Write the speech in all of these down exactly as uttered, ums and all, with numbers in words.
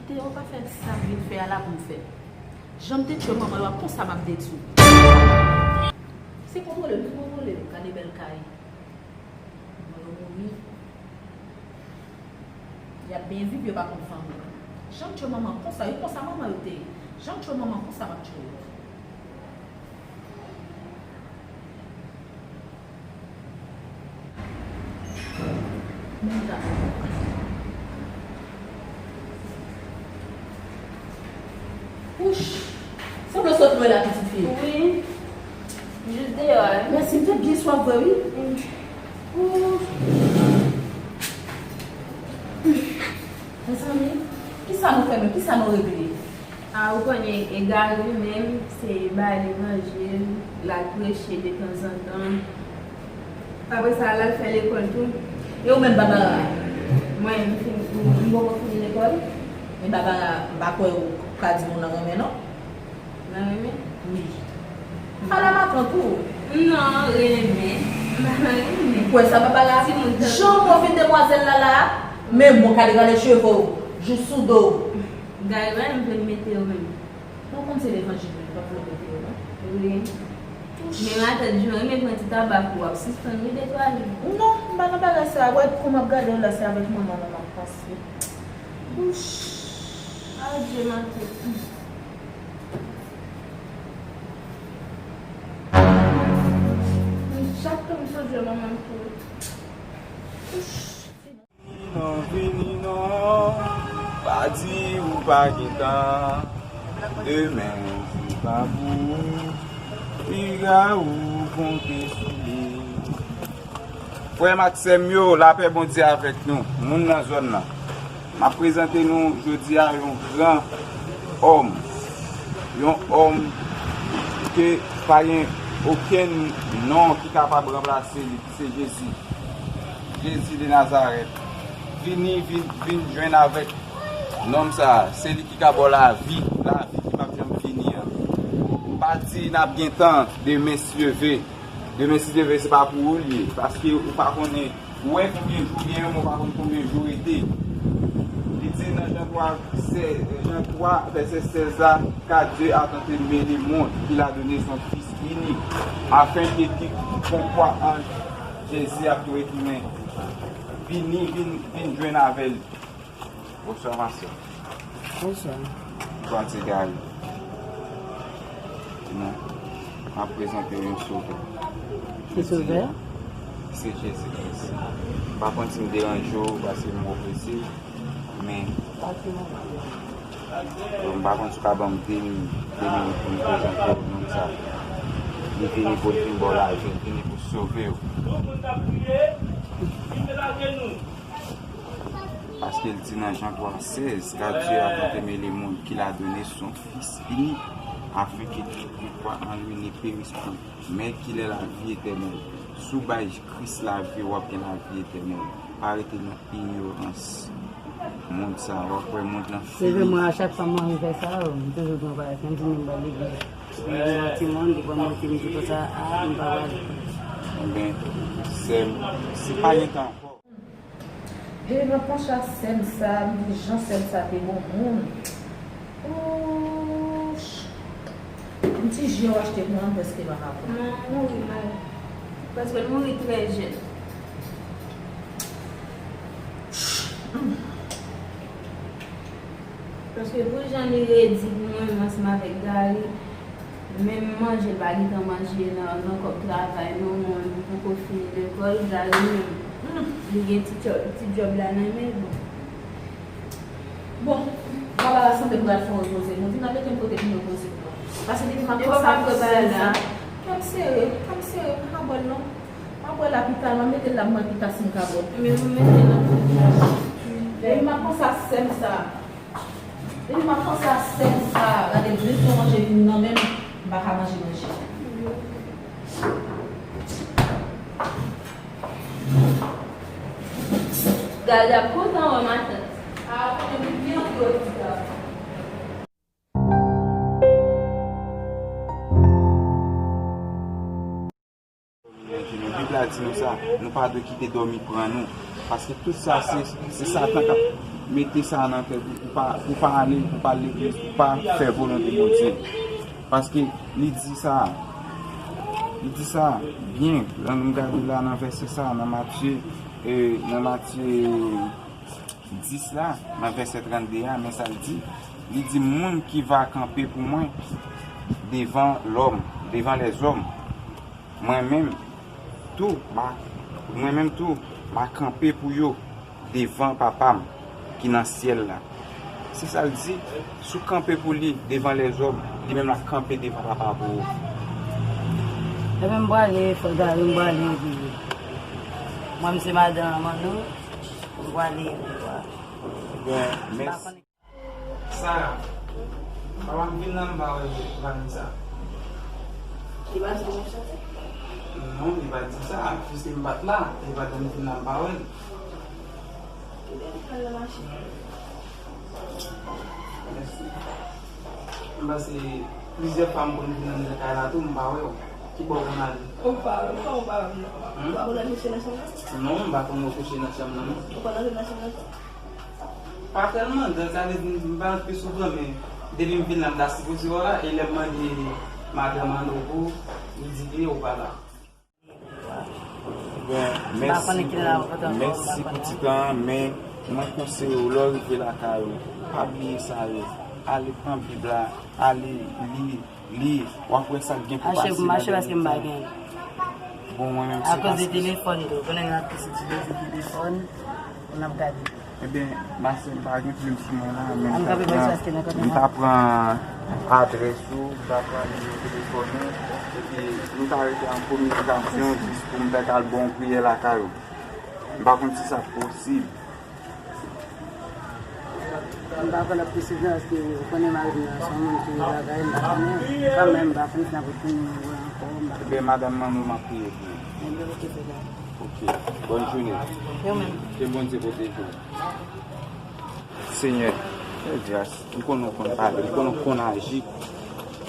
Te yo pa fè sa m vin fè a la pou m fè. Jan m te tchwe manman yo a, konsa m ap detwi w. Se kontwole m, se kontwole m, gade bèl kay. Bon, yo mouri. Y ap byen viv, yo pa konn fanmi. Jan m tchwe manman konsa, yo konsa manman yo te ye. Jan m tchwe manman konsa m ap tchwe yo. Wouch! Sanble w sot lwen la, pitit fi. Wi. Jis deyò a, wi. Mèsi, m te byen swaf vre, wi. Mm. Wouch! Mezanmi, kisa nou fè menm? Kisa nou regle? A, ou konnen, e Gary menm, se ba li manje, l al preche detanzantan. Apre sa, l al fè lekòl tou. E ou menm, Babara? Mwen, m fin, m, m poko fini lekòl. Men Babara, m pa kwè ou ka di moun nan renmen, non. Nan renmen? Wi. Fala matant ou? Non, renmen. M pa nan renmen. Ou kwè sa, Babara? Timoun tankou. Jan w fin demwazèl la la, men bon, kale kale cheve w, jou sou do w. Gary pa janm vle m mete yo menm. Ou konn se levanjil li pa vle w mete yo, non? Wi. Men matant, jan w renmen pran ti tabak ou, w ap sispann ri de twa jou. Non, m pa nan bagay sa. Wè, kòm m ap gade w la, se avèk manman w m ap panse. Wouch. Adye, matant. Chak tan m sonje manman m tou. Vini non, vini non, pa di ou pa gen tan. Demen se pa pou ou, piga ou konte sou li. Frè m ak sè m yo, lapè Bondye avèk nou, moun nan zòn nan. M ap prezante nou jodi a yon gran òm, yon òm ke pa gen okenn non ki kapab ranplase li, ki se Jezi. Jezi de Nazarèt. Vini, vin, vin jwenn avèk nonm sa a. Se li ki ka ba w lavi, lavi ki p ap janm fini an. M pa di n ap gen tan demen si Dye vle. Demen si Dye vle, se pa pou ou l ye, paske ou pa konnen, ou wè konbyen jou gen, men ou pa konn konbyen jou rete. Li di nan Jan twa sèz, Jan twa vèsè sèz la, car Dieu a tant aimé le monde qu'il a donné son Fils unique, afin que quiconque croit en Jésus a tou retounen. Vini, vin, vin jwenn avè l. Bonswa, ma sè. Bonswa. Bonswa, ti Gary. Bon, m ap prezante w yon sovè. Ki sovè? Se Jezi Kris. M pa konn si m deranje w, paske m oprese, men, bon, m pa konn si w ka ban m de minit, de minit pou m prezante w nonm sa. Li vini pou l vin ba w lavi, li vini pou sove w. Paske l di nan Jan twa sèz, car Dieu a tant aimé le monde qu'il a donné son Fils unique, afin que quiconque croit en lui ne périsse point, mais qu'il ait la vie éternelle. Si w bay Kris lavi w, w ap gen lavi etènèl. Pa rete nan inyorans mond sa a, w ap wè mond lan fini. Se vre, mwen, a chak fwa mwen anvi fè sa, m toujou gen yon bagay, menm si m ba legliz. Mwen gen yon timoun, li pran mwen, ki m di konsa, a, m pa prale. Ebyen, sè m, se pa gen tan ankò. Depi m ap panse a sè m sa, m di jan sè m sa te bon moun. Ouch! Yon ti je w achte pou mwen, m prèske pa ka pran. Non, mouri mal. Paske l mouri trè jèn. Paske pou jan li redi pou mwen, mwen ansanm avèk Gary, menm manje l pa gentan manje nan, nan kòb travay non, mwen li poko fini lekòl, Gary menm, li gen ti djòb, ti djòb la nan men l, bon. Bon, Babara sanble m pral fè w repoze. Nou vin ap mete m kote pou m repoze m non. Paske depi m ap panse a sè m sa, kè m sere, kè m sere, m pa ka bò l non. M ap bò l la pita, m ap mete l la, m wè pita si m ka bò l. Men m mete l nan fri la. Depi m ap panse a sè m sa. Depi m ap panse a sè m sa, gade, menm si yon manje vin nan men m, m pa ka manje manje. Gade, ap kontan wè matant. A, konnen li byen anpil osi la. Bib la di nou sa, nou pa dwe kite dòmi pran nou. Paske tout sa, se, se Satan k ap Mete sa nan tèt ou, pou pa, pou pa ale, pou pa al legliz, pou pa fè volonte Bondye. Paske li di sa, li di sa byen, lè nou gade la nan vèsè sa, nan Matye, e, nan Matye dis la, nan vèsè trannde a, men sa l di, li di, moun ki va kanpe pou mwen devan lòm, devan lèzòm, mwen menm tou, m a, mwen menm tou, m a kanpe pou yo devan Papa m ki nan syèl la. Se sa l di, si w kanpe pou li devan lèzòm, li menm l ap kanpe devan Papa pou ou. Ebyen, m prale, frè Gary, m prale, epi mwen, m se madan Manno, m prale, epi, Ebyen, mèsi. Sara, papa m vin la, m pa wè Vanessa. Li pa di l ap chante? Non, li pa di sa, piske m pa t la, li pa t la, m vin la, m pa wè l. Kite l pral nan machin. Mèsi. M pase plizyè fwa m konn vin anndan kay la tou, m pa wè w. Ki bò w konn ale? Ou pa wè m, ou pa wè m non. Hmm? Ou pa konn al kouche nan chanm nan? Non, m pa konn al kouche nan chanm nan non. Ou konn antre nan chanm nan tou? Pa tèlman, dan sa vle di m pa antre souvan, men depi m vin la, m ta sipoze wè w la, e lè m mande madanm Manno pou, li di ke ou pa la. Bon, mèsi pou, mèsi pou ti tan an, men mwen konseye w, lè w rive lakay ou, pa bliye sa yo. Ale pran Bib la, ale li, li, w ap wè sa k gen pou pase ladan. Mache, mache, paske m pa gen. Bon, mwen menm se paske. Akoz de telefòn tou, konnen gen anpil pitit yo se telefòn pou n ap gade. Ebyen, mache, m pa gen plim sou mwen la, men m ta pran, m ta pran adrès ou, m ta pran nimewo telefòn ou, epi nou ta rete an kominikasyon jis pou m fèk al ba w yon priyè lakay ou. M pa konn si sa posib. M pa kwè l ap posib non, paske ou konnen mari m nan se yon moun ki bagay, m pa konnen. Kanmenm, m pa konn si n ap retounen wè ankò, m pa konnen. Ebyen, madanm Manno, m ap priye pou ou. Ebyen, oke, frè Gary. Oke. Bòn jounen. Yo menm. Ke Bondye pwoteje w. Senyè, fè gras. M konnen w konn pale, m konnen w konn aji,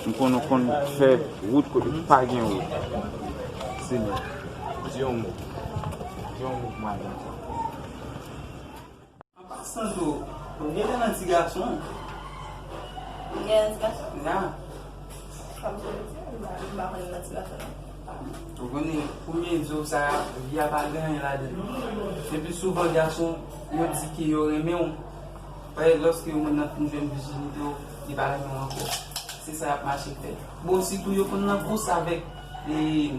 m konnen w konn fè wout kote pa gen wout. Senyè, di yon mo. Di yon mo pou madanm sa. An pasan tou, ou genlè nan ti gason. M gen nan ti gason? Ya. Kòm se piti, m pa, m pa konn nan ti gason non. Ou konnen, pou m di w sa, vi a pa gen anyen ladan l. Le pli souvan, gason, yo di ke yo renmen w. Paske lòske yon moun nan fin jwenn vijinite w, li pa renmen w ankò. Se sa y ap mache fè. Bon, sitou yo konn nan kous avèk, e,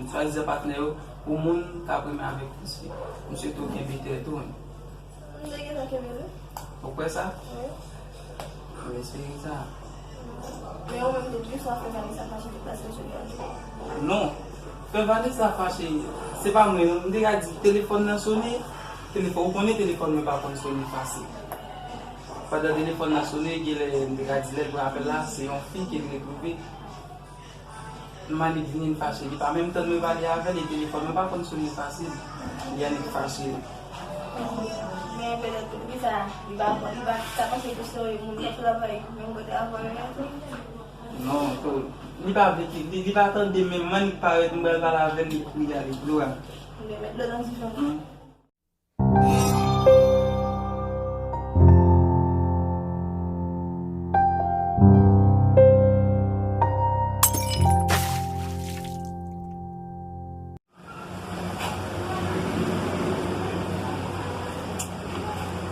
swadizan patnè yo, pou moun k ap renmen avèk plis fi. M swete w kenbe tèt ou, wi. M te gentan kenbe l wi. Ou kwè sa? Wi. M espere sa. Men ou menm tou, plis w ap fè Vanessa fache, plis w ap fè l fache. Non. Fè Vanessa fache, se pa mwen non. M te ka di telefòn nan sone, telefòn, ou konnen telefòn mwen pa konn sone fasil. Pandan telefòn nan sone, genlè m te ka di lè l pran apèl la, se yon fi ke l retwouve. M annik vin fache. Li pa menm tann mwen pale avè l, e telefòn mwen pa konn sone fasil. Li annik fache. Men petèt poukisa li pa, li pa ta panse ke se yon moun k ap travay menm kote avè w yo menm tou? Non, tou. Li pa vle ki, li, li pa tande menm, m annik parèt, m pral pale avè l, li kouri ale, dlo a. M te met dlo nan diven. Hmm.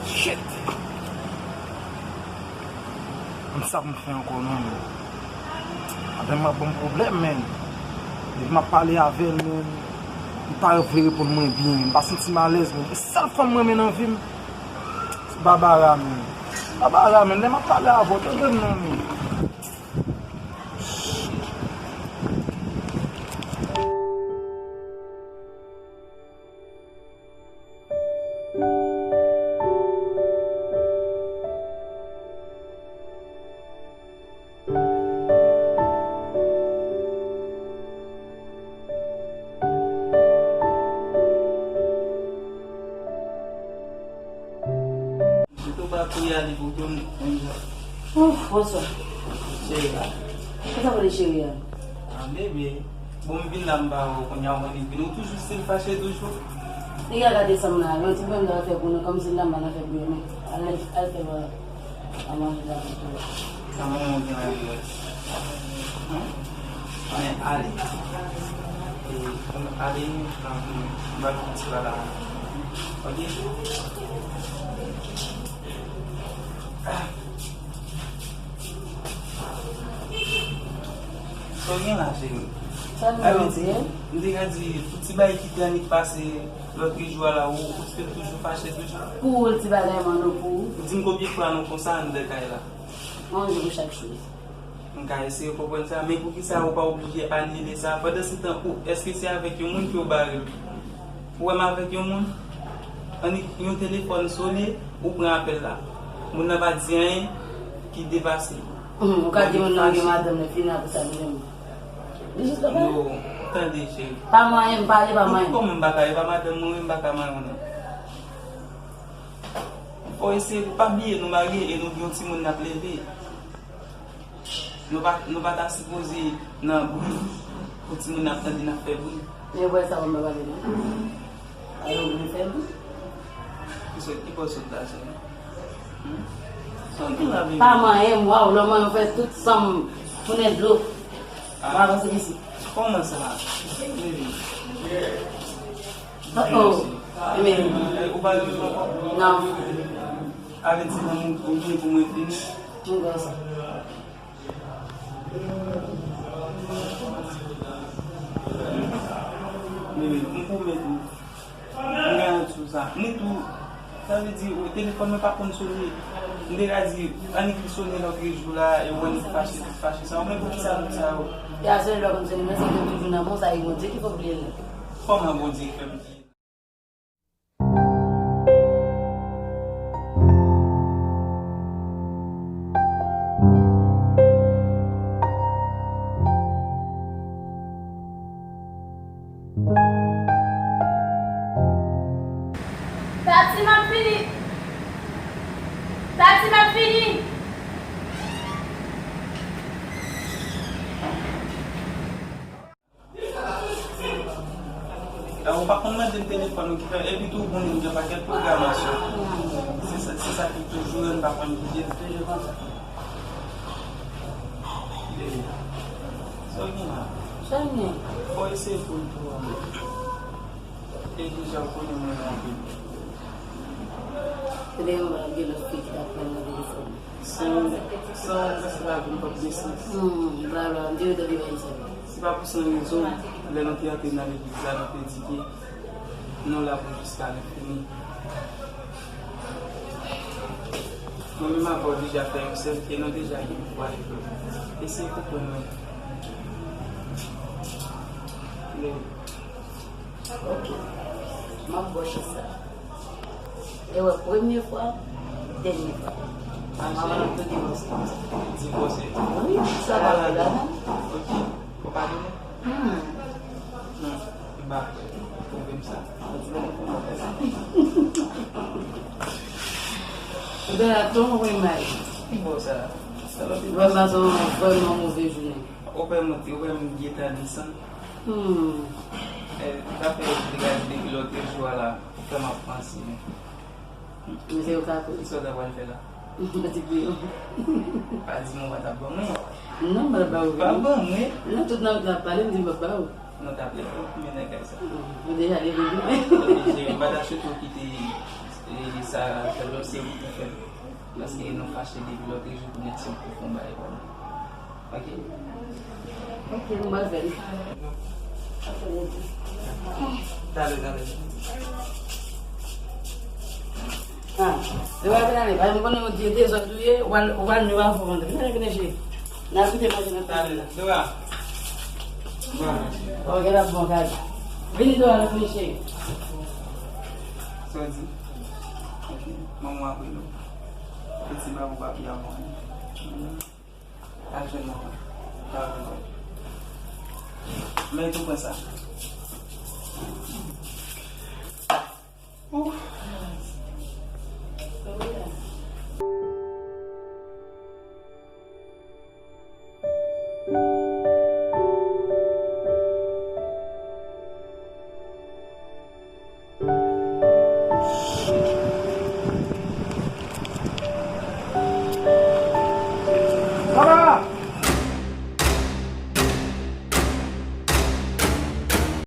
Shit! Konn sa pou m fè ankò non, men. Madanm mwen ap ban m pwoblèm, men. Depi m ap pale avè l, men, li pa vle reponn mwen byen. M pa santi m alèz, men. E sèl fanm mwen renmen nan vi m, se Babara, men. Babara, men, lè m ap pale avè w, tande m non, men. Mwen tou pa priye ale pou tou, menm jan. Ouf, bonswa. Cheri. Kisa w rele cheri a? Ah, bebe. Bon, m vin la, m pa wè w kounye a, ou annik vin. Ou toujou still fache toujou? Piga gade sanm nan, yon ti banda fè pou nou, kòmsi l ta mal fè pou yo, men al, al fè ba, ba manje la pou yo. Sa manman w gen la, yo? Hum? Men ale. E, ale, m ba l yon ti pala. Ok? Sa w gen la, cheri? Sa m gen, m te ka di, pou ti bagay ki te annik pase lòt jou a la, ou, ou te toujou fache toujou? Pou ou, ti bagay, man, non, pou ou. Di m konbyen fwa nou konsa anndan kay la? On jou pou chak choz. M ka eseye konprann sa, men poukisa ou pa oblije anile sa? Pandansetan, ou, èske se avèk yon moun ke w bare l? Ou wè m avèk yon moun? Annik yon telefòn sone, ou pran apèl la. Moun nan pa di anyen ki depase. Hum, ou ka di moun nan gen madanm li fini apre sa li menm. Li jis konprann? Yo, tande, cheri. Pa manyen, m pale pa manyen. Kòman m pa ka, e pa madanm mwen, m pa ka manyen w non. Fò eseye, pa bliye nou marye e nou gen yon timoun n ap leve. Nou pa, nou pa ta sipoze nan bri pou timoun ap tande n ap fè bri. Men wè sa w pa pale non. Alò, ou vle fè bri? Ki sòt, ki bò sòt la, cheri? Hum? Sa w gen la, bebe? Pa manyen m, waw, lè w manyen w fè tout san m tounen dlo. Ah. M avanse isit. Kòman sa? Bebe. Oh, oh. Mèsi. Men. Eh, ou pa renmen m ankò? Non. Avèti mwen, ou byen pou mwen fini. M konsa. Men, men, m pwomèt ou. M garanti w sa. Ni tou, sa vle di, ou, telefòn mwen pa konn sone. M te ka di, annik li sone lòt jou la, e ou annik fache, fache sa. Ou menm poukisa nou sa yo? E a sèl lè w konn sone, men se ke toujou nan bon sa, e Bondye ki fè w bliye l. Kòman Bondye fè m bliye? Tati, m ap fini. Tati, m ap fini. Ou pa konn mande m telefòn ou ki fè, epi tou ou konnen m gen pakèt pwogramasyon. Se sa, se sa ki toujou rann m pa konn kite l. Sa w gen la? Sa m gen? Fò eseye pou l tou an. E deja ou konnen mwen anpil. Se de yon bagay gen lòt fi ki t ap pran nan telefòn. San, san, sa se pa vin kòb de sans. Hmm, bla, bla, m te retande bagay sa yo. Se pa pou san rezon, lè nou te antre nan legliz la, nou te di ke nou la pou jiska lenfini. Mwen menm avè w deja fè yon sèl, e nou deja gen yon fwa. Eseye konprann mwen. Men, Ok. M ap ba w chans sa. E wè, premye fwa, dènye fwa. M ap ap tou divòse. Divòse? Wi, sa pa fè la menm. Ok. Ou padone? Hmm. Non, m pa kwè. Pwouve m sa. Ou te la tonbe mwen mal. Ki bò sa? Sa pa pi bò. Vrèman, se yon vrèman move jounen. Ou fè m, ou fè m gentan desann. Hmm. Eh, sa fè m te gade depi lòt jou a la, ou fè m ap panse. Men se yo ka koze. Kisa w ta pral fè la? Mwen di pou yo. Pa di m ou pa t ap ban mwen. Non, mwen pa ba ou. Pa ban mwen. Non, tout nan wout la ap pale, m di m pa ba ou. Non, ta plè pou men nan kay sa. Hmm, ou deja leve vin. Ok, cheri, m pa ta swete w kite, eh, sa, sa lòt se ou ki fè. Paske nou fache depi lòt jou, kounye a se ou ki fè yon bagay pou mwen. Ok? Ok, m al fè l. Talè, talè. Ah, se pa vin ale, paske m konnen yon ti dezòd ou ye, w al, w al nou avan vant. Vin ale, vin ale, cheri. N al kite manje nan talè la. Dora. Bon, gen la bon gade. Vini, Dora, nou fini, cheri. Sa w di? Ok. Manman apre nou. Piti ba pou papi a mwen. Al jwenn manman. Al jwenn manman. Men tou pran sa. Ouf.